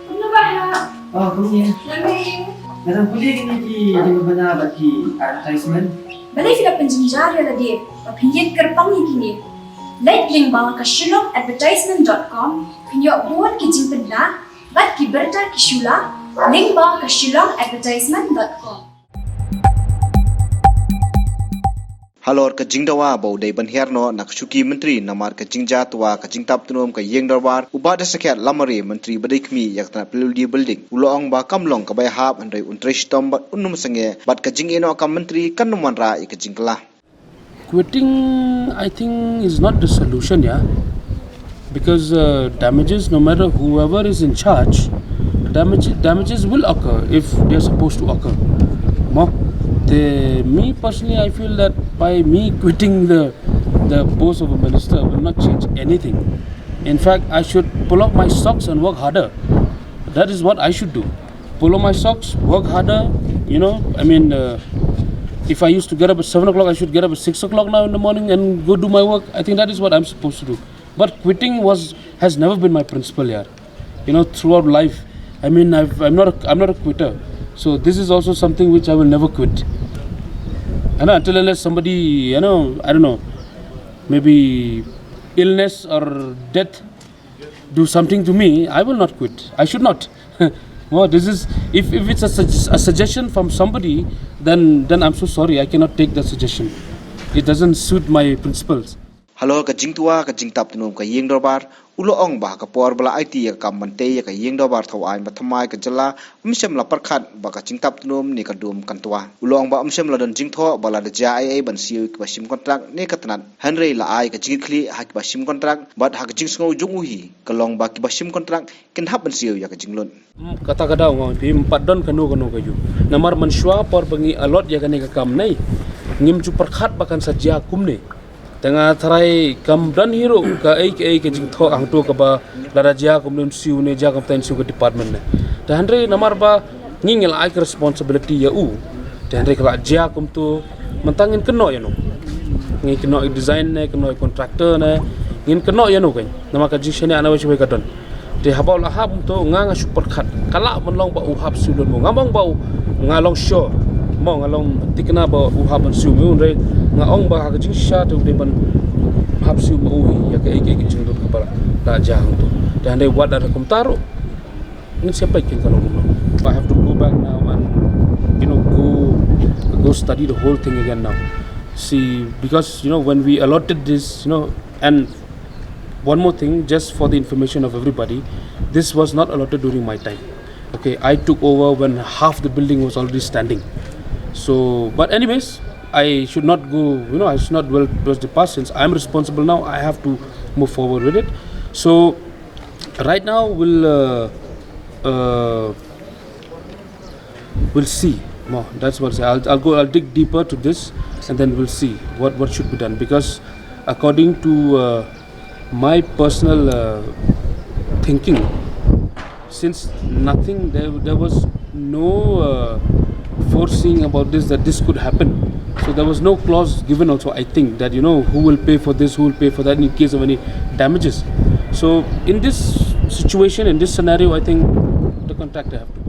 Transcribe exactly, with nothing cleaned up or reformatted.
Kumno ba ha? Oh, kumne. Nga dang pule kine ki jingpynbna bad ki advertisement. Balei phi la pynjynjar ïa lade ba phin ïeng kyrpang ïa kine? Leit lyngba ka shillong advertisement dot com, phin ïoh bun ki jingpynbna bad ki bynta ki shu la, lyngba ka shillong advertisement dot com. Halor ka jingdawa ba u dei ban hiar noh na ka shuki myntri namar ka jingjia twa ka jingtap tnum ka ïing dorbar, u Bah Desakhiat Lamare, myntri ba dei kmie ïa ka tnat P W D building, u la ong ba kam long kaba ïahap, hynrei un trei shitom bad un ym sangeh, bad ka jingeh noh kam myntri kan ym wanrah ïa ka jingkylla. Quitting, I think, is not the solution, yeah. Because uh, damages, no matter whoever is in charge, damage, damages will occur if they are supposed to occur. Mo, they, me personally, I feel that by me quitting the the post of a minister will not change anything. In fact, I should pull up my socks and work harder. That is what I should do. Pull up my socks, work harder. You know, I mean, uh, if I used to get up at seven o'clock, I should get up at six o'clock now in the morning and go do my work. I think that is what I'm supposed to do. But quitting was has never been my principle, yeah. You know, throughout life, I mean, I've, I'm not, a, I'm not a quitter. So this is also something which I will never quit. And until unless somebody, you know, I don't know, maybe illness or death do something to me, I will not quit. I should not. Well, this is if, if it's a, sug- a suggestion from somebody, then then I'm so sorry. I cannot take that suggestion. It doesn't suit my principles. Halor ka jingtwa ka jingtap tnum ka ïing dorbar, u la ong ba ha ka por ba la aiti ïa ka kam ban tei ïa ka ïing dorbar thaw aiñ ba thymmai ka jylla, um shym la pyrkhat ba ka jingtap tnum ne ka dum kan twa. U la ong ba um shym la don jingthoh ba lada jia ei ei ban siew ïa kiba shim kontrak ne ka tnat, hynrei la ai ka jingkitkhlieh ha kiba shim kontrak, bad ha ka jingsngew jong u hi ka long ba kiba shim kontrak kin hap ban siew ïa ka jinglut. Kata ka daw nga ong phi, ym pat don kano kano ka ïu. Namar mynshuwa por ba ngi allot ïa kane ka kam, nai ngim ju pyrkhat ba kan sa jia kumne. Te nga tharai kam don hi ruh kaei kaei ka jingthoh hangto kaba lada jia kumne yn siew ne, jia kumta yn siew ka department ne. Te hynrei namar ba ngi ngi la ai ka responsibility ïa u, te hynrei ka la jia kumto, mynta ngin kynnoh ïano? Ngin kynnoh ïa design ne, kynnoh ïa contractor ne, ngin kynnoh ïano keiñ? Namar ka jingshaniah na wei shawei ka don. Te haba u la hap kumto, nga nga shu pyrkhat, ka lah ban long ba u hap siew lynmo. Ngam ong ba u, nga long sure, mo, nga long thikna ba u hap ban siew mo, hynrei nga ong ba ha ka jingshisha te u dei ban hap siew ma u hi ïa kaei kaei ka jinglut kaba la jia hangto. Te hynrei wat lada kumta ruh, ngin sa peit keiñ ka long kumno. I have to go back now and, you know, go go study the whole thing again now. See, because, you know, when we allotted this, you know, and one more thing, just for the information of everybody, this was not allotted during my time. Okay, I took over when half the building was already standing. So, but anyways, I should not go, you know, I should not dwell towards the past. Since I'm responsible now, I have to move forward with it. So, right now, we'll uh, uh, we'll see more. That's what I say. I'll, I'll go, I'll dig deeper to this, and then we'll see what, what should be done. Because according to uh, my personal uh, thinking, since nothing, there, there was no uh, foreseeing about this, that this could happen. So there was no clause given also, I think, that, you know, who will pay for this, who will pay for that in case of any damages. So in this situation, in this scenario, I think the contractor have to